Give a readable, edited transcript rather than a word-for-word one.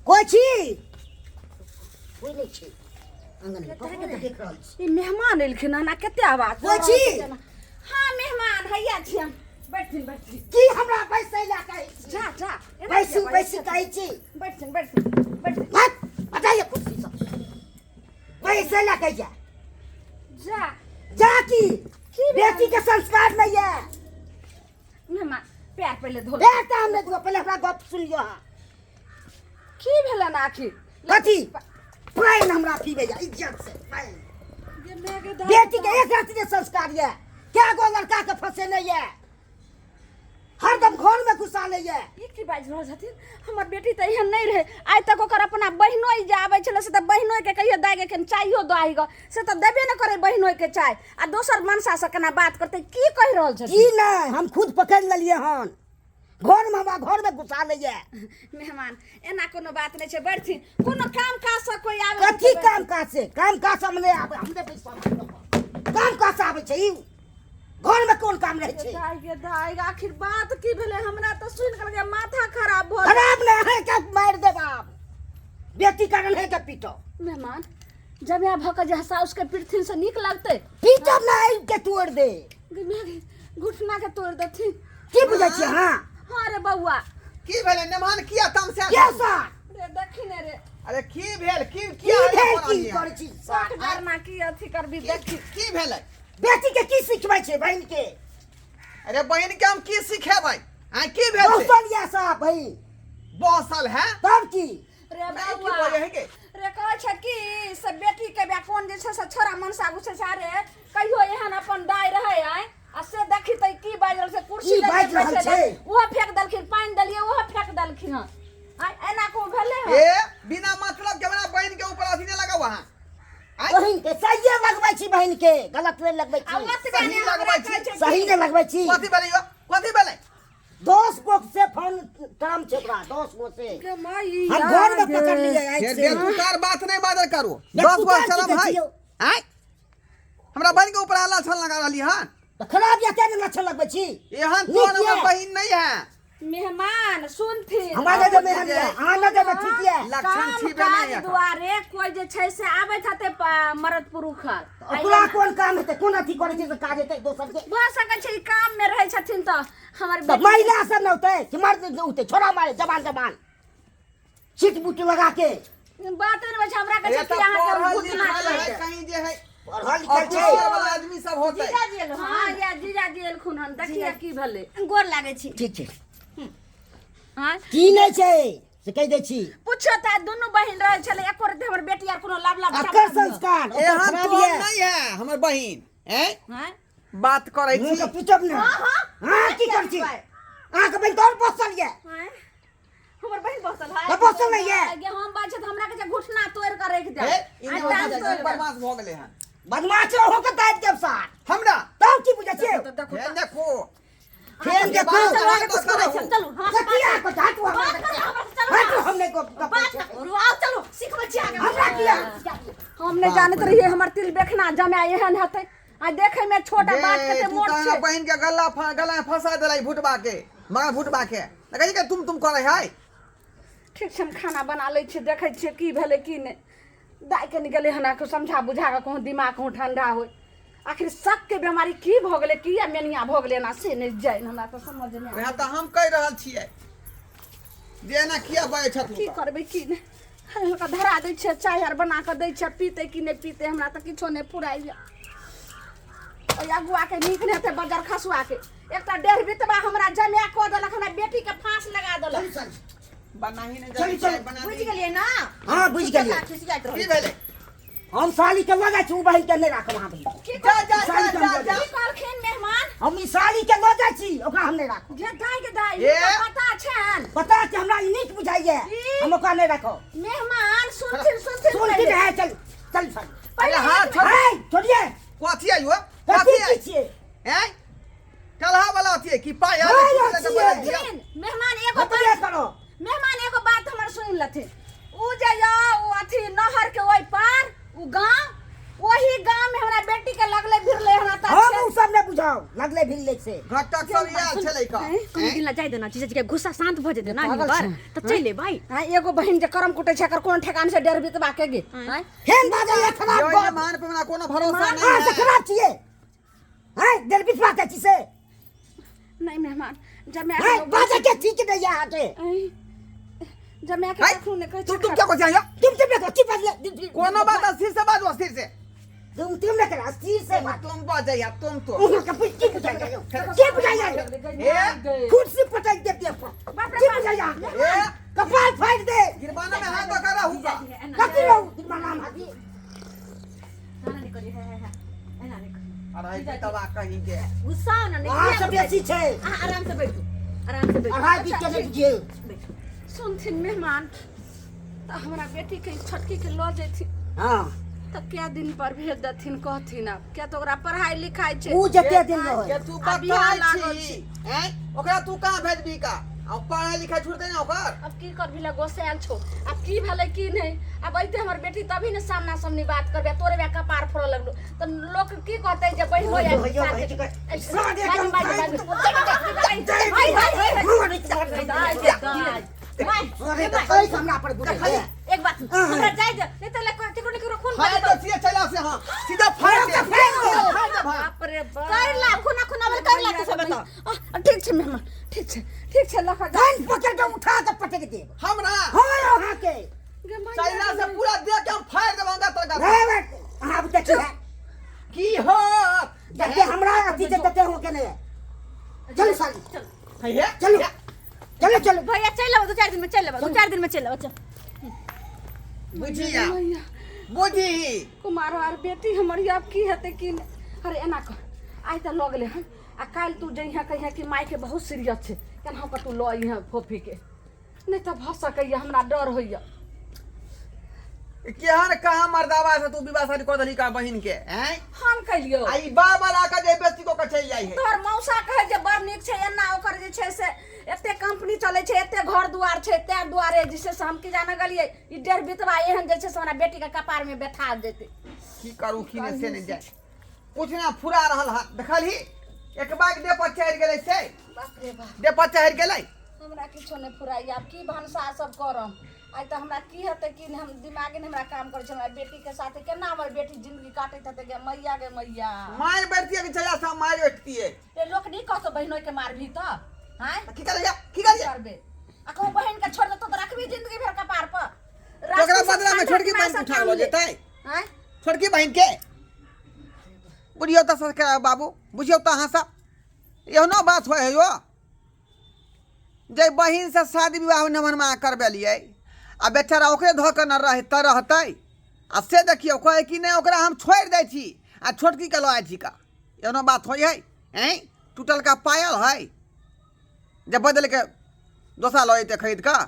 कोइ छी? कोइ नहि छै आँगनमे, ककरो नहि देख रहल छी। ई मेहमान एलखिन हन आ कते आवाज कोइ छी? हाँ मेहमान, हैया छी हम। बैठथिन बैठथिन। की हमरा बैसै लए कहै छी? जा जा, एना बैसू किया बैसू बैसै कहै छी? बैठथिन बैठथिन बैठथिन। हट, हटाइए कुर्सी सब। बैसै लए कहै छै? जा जा। की की भेल? बेटी के संस्कार नहीं है। मेहमान, पैर पहिले धो। पैर तऽ हम नहि धोब, पहिले हमरा गप सुन लियौ अहाँ। की भेलन आखिर? कथी पानि हमरा पीबै जा इज्जत से पानि। गे माय गे दाइ। बेटी के एक रत्ती के संस्कार ये, क्या गो लड़का के फंसेने ये, हरदम घर में घुसा ले ये। ई की बाजि रहल छथिन? हमर बेटी तऽ एहन नहि रहै आइ तक। ओकर अपना बहिनोइ जे आबै छलै से तऽ बहिनोइ के कहियो दाइ गे कनि चायो दही गऽ, से तऽ देबे नहि करै बहिनोइ के चाय, आ दोसर मनसा से केना बात करतै? की कहि रहल छथिन? की नहि, हम खुद पकड़ि लेलियै हन घर में, हमरा घर में घुसा ले ये। मेहमान, एना कोनो बात नहि छै, बैठथिन। कोनो काम काज से कोइ आबै? कथी काम काज से? काम काज से हम नहि आबै, हम नहि बैसब। काम काज से आबै छै ई घर में? कोन काम रहै छै? दाइ गे दाइ, आखिर बात की भेलै? हमरा तऽ सुनि कऽ लगैए माथा खराब भऽ गेल। खराब नहि है के मारि देब आब, बेटी कारण है के पीटो। मेहमान, जमाय भऽ कऽ जे साउस के पीटथिन से नीक लगतै? पीटब नहि के तोड़ दे। गे माय गे, घुटना के तोड़ देथिन। की बुझै छियै अहाँ? हाँ रे बौआ। की भेलै मेहमान, किया तमसा? के सर? रे देखी ने रे। अरे की भेल? की की किया भेल? की करै छी सर? पट डरना की अथी करबी, देखी। की भेलै? बेटी के की सिखबै छै बहिन के? अरे बहिन के हम की सिखेबै? आ की भेल से? कौशल या साहब बहिन बसल है। तब की? रे नहीं, की बौआ बोले है के? रे कहै छै कि से बेटी के बियाह कोन जे छै से छोरा मनसा घुसै छै। अरे कहियो एहन अपन दाय रहै आय आ से देखी तऽ की बाजि रहल छै? कुर्सी की देलियै बाजि रहल बैसै लए, छै? ओहो फेंक देलखिन, पानि देलियै ओहो फेंक देलखिन हन। आय एना को भेलै हन? ए बिना मतलब के हमरा बहिन के ऊपर अथी नहीं लगाओ अहाँ। आँय? बहिन के सहिए लगबै छी, बहिन के गलत नहि लगबै आ छी। ओतबे सही ने हमरा लगबै छी। कहै छै कि- सही नहि लगबै छी। कथी भेलै यौ? कथी भेलै? 10 गो से फोन क्रम छै ओकरा, 10 गो से। गे माई, हम घर में पकड़ लिए आँखि फेर से। बेतुकार बात नहीं बाजल करू। 10 गो बेतुकार की शरम कहै है छियौ? आँय, हमरा बहिन के ऊपर आला छल लगा रहली हन। तऽ खराब या तें ने लक्षण लगबै छी। एहन नीक तोहर हमर यऽ। बहिन नहीं है। मेहमान सुनथिन। हमरा नहि देबै, हम यऽ अहाँ नहि देबै, ठीक यऽ। लक्षण काम छिबे काज नहीं है। दुआरे कोइ जे छै से आबैत हेतै मरद पुरुष आर। ओकरा कोन काम हेतै? कोन अथी करै छै से काज हेतै दोसर के? भऽ सकै छै ई काम मे रहै छथिन तऽ हमर तऽ बेटी। महिला सब ने होतै कि मर्द होतै? छोड़ा मारे जवान जवान सीट बूट लगा के। बात नहि होइ छै, हमरा कहै ए छै तऽ कि अहाँके पढ़ल घुटना लिखल है तोड़ि देब। कहीं जे है पढ़ल लिखल छै। ऑफिसर वाला आदमी सब होते। जीजाजी एलो? हाँ या जीजाजी एलखुन हन, देखिए की भेलै। गोर लागै छी। ठीक छै। हाँ। की नहि छै से कहि दै छी। पूछो तऽ दुनू बहिन रहै छलै, एको रत्ती हमर बेटी आर कोनो लाभ लाभ अकर संस्कार ओकर एहन खराब तोहर यऽ। नहीं है हमर बहिन हैं। हाँ? बात करै मुँह छी के पूछब ने। हाँ, की करै छी? अहाँके बहिन तोहर बसल यऽ। आँय? हमर बहिन बसल है? तऽ बसल नहि यऽ। गे हम बाजै तऽ हमरा कहै छै घुटना तोड़ि कऽ राखि दे। हे ई आइ नहि टांग बुझै तोड़ि छै, दे। बदमाश भऽ गेलै हन। बदमाश हो के दाबि देब सार। हमरा तब की बुझै छियै? तऽ देखो हे तऽ। देखो। फेर देखो। बात चलू, अहाँके कुछ करै छी, चलू हमरा से से किया बात को हटू हमरा। बात करू, हमरा से चलू। हटू, हम नहि गप गप बात करू, आओ चलू, सिखबै छी अहाँके। हमरा किया? हम नहि जानैत रहियै हमर तिल बेखना जमाय एहन हेतै। आ देखै मे छोट आ बात गे, कते तू मोट तऽ हमरा छै। बहिन के गला गला में फंसा देलै भुटबा के, मगर भुटबा के देखै छी के तुम तुम करै है। ठीक छै, हम खाना बना लै छियै, देखै छियै की भेलै की नहि। दाइ कनि गेलै हन आके समझा बुझा कऽ, कहूँ दिमाग कहूँ ठंडा होय। आखिर शक के बेमारी की भऽ गेलै, किया मेनिया भऽ गेलै एना, से नहि जानि, हमरा तऽ समझ नहि वएह तऽ हम कहि रहल छियै जे एना किया बजै छथुन। की करबै की नहि, हुनका धरा दै छियै, चाय आर बना कऽ दै छियै, पीतै कि नहि पीतै हमरा तऽ किछो नहि फुराइए। ओहि अगुआके नीक नहि हेतै बजर खसुआके। एकटा डेढ़ बितबा हमरा जमा कऽ देलक, हमरा बेटीके फाँस लगा देलक। बनाही नहि चलू, जल्दी चलू। चाय बना बुझि दी। गेलियै ने? हाँ, बुझि गेलियै। खिसियाइत की रहै। भेलै? हम साली के लऽ जाइ छी, ओ बहिन के नहि राखब अहाँ बहिन। की जा जा जा साली के जा हम लऽ जा। की कहलखिन मेहमान? हम ई साली के लऽ जाइ छी, ओकरा हम नहि राखब। जे दाइ के दाइ, ए? हुनका पता छनि? पता छै हमरा, ई नीक बुझाइए, की? हम ओकरा नहि राखब। मेहमान, सुनथिन सुनथिन। सुनथिन पहिले। है, चल चल चल। पहिले अरे हाथ एक छोड़। है छोड़िए। कथी आइयो? कथी कथी की आई छियै? हैं कलहा वाला अथी है कि पाय हाँ, अथी है। मिनट। मेहमान एगो बतबे बात करो। मेहमान, एगो बात हमर सुनि लथिन। उ जे यऽ उ अथी नहर के ओहि पार उ गाँव ओही गांव में हमरा बेटी के लगले भिरले हमरा त हम उ सब नहि बुझाउ लगले भिरले से घटक सब आयल छलै का कनी दिन ला जाय देना जीजाजी के गुस्सा शांत भऽ जेतै ना पागल हिनकर छै। तऽ चलि अयबै हाँ एगो बहिन जे करम कुटे छै एकर कोन ठेकान से डेढ़ बितबा के गे आँय? फेन बाजैया खराब यो गप मान पे हमरा कोनो भरोसा अहाँ नहीं से है खराब छियै हैं डेढ़ बितबा के छी से नहीं मेहमान जब मैं हैं बाजै के ठीक नहि यऽ अहाँके जब मैं के है? कखनो नहि कहै तुम छै तुम क्या को जाइयो तुम तुम देखो चुप बाजले कोनो बात अस्थिर से बाजू अस्थिर से तुम तुम ने करा अस्थिर से बात तुम बजैया तुम तो उहाँ के पुछ की बुझाइ जाइयो की बुझाइ जाइयो ए कुर्सी पटक दे दे पर बाप रे की बाप। बुझाइ जा ए कपाल फाड़ि दे गिरबाना में हाथ दऽ रहू का कथी रहू दिमाग में हाथी एना नहि करियौ, हे, हे, हे, एना नहि करियौ। अढ़ाई तबा कहीं के गुस्सा ना नहि अहाँ से बेसी छै अहाँ आराम से बैठू आराम से बैठू अढ़ाई बीस के नहि बुझियौ बैठू सुनथिन मेहमान तऽ हमरा बेटी के छोटकी के लऽ जैथिन हाँ तऽ कै दिन पर भेज देथिन कहथिन आब किया तऽ ओकरा पढ़ाइ लिखाइ छै उ जते दिन रहै के तू आ बियाह बताइ लागल छी हैं ओकरा तू कहाँ भेजबी का आ पढ़ाई लिखाई छोड़ दे ना ओकर अब की करबी ला गोसायल छौ अब की भेलै की नहि अब अइते हमर बेटी तभी ने सामना सामनी बात करबै तोरे बे कपार फोड़ऽ लगलो तऽ लोक की कहतै जे बहिन हो हो हो हमरा पर गुस्सा एक बात हमरा जाय दे नहीं तऽ केकरो ने केकरो खून फाड़ दे सीधे चला से हां सीधा फाड़ दे फाड़ दे फाड़ दे भाई बाप रे बाप कर ला खुना खुना वाला कर ला तू सब आ, ठीक छै मेहमान ठीक छै ठीक छै लखा जा कान पकड़ के उठा के पटक देब हमरा हाँ अहाँ के गे मैया चला से पूरा दे के हम फाड़ देबंगा तोरा रे बे, अहाँ अब देखिए की हो जते हमरा अथी छै तते हो के नहीं चलू साली हे चलू चलो चलो भैया चलि लेबै दू चारि दिन में चलि लेबै दू चारि दिन में चलि लेबै चल बुझिया मैया बुझी कुमार आर बेटी हमर आब की हेतै की नहि अरे एना कर आइ तऽ लऽ गेलै हन आ काल्हि तू जइहे कहिहे कि मायके बहुत सीरियस छै केनाहु कऽ तू लऽ अइहे फोफीके नहि तऽ भऽ सकैए हमरा डर होइए केहन कहाँ मर्दावा से तू विवाह शादी कऽ देली का बहिन के हैं हम कहियो आ ई बाबा ला के जे बेटी को के चलि जाइ है तोहर मौसा कहै जे बड़ नीक छै एना ओकर जे छै से एते कंपनी चलै छै एते घर दुआर छै ताहि दुआरे जे छै से हम की जाने गेलियै ई डेढ़ बितवा एहन जे छै से हमरा बेटीके कपारमे बैठा जेतै की करू की नहि से नहि जाय कुछ ना फुरा रहल हन देखलही एक बाइक देह पर चढ़ि गेलै से बाप रे बाप देह पर चढ़ि गेलै हमरा किछो नहि फुराइए आब की भनसा सब करम आइ तऽ हमरा की हेतै की नहि हम दिमागे नहि हमरा काम करै छै हमरा बेटीके साथे केना हमर बेटी जिंदगी काटैत हेतै गे मैया गे मैया मारि बैठतियै कि चला से मारि बैठतियै ते लोक नहि कहतौ बहिनोके मारबही तऽ आँय की करियै की करियै करबे आ कहूँ बहिन के छोड़ देतौ तऽ रखबी जिंदगी भर कपार पर तो ओकरा बदला में छोटकी बहिन के उठा लऽ जेतै आँय छोटकी बहिन के बुझियौ तऽ सरकार बाबू बुझियौ तऽ अहाँ सब एहनो बात होइ है यौ जे बहिनसँ शादी विवाह नमनमा करबेलियै आ बेचारा ओकरे धऽ कऽ ने रह तऽ रहतै आ से देखियौ कहै कि नहि ओकरा हम छोड़ि दै छी आ छोटकीके लऽ आइ छी का एहनो बात होइ है ऐँ टूटलका पायल है जे बदलि कऽ दोसरा लऽ अयतै खरीद कऽ।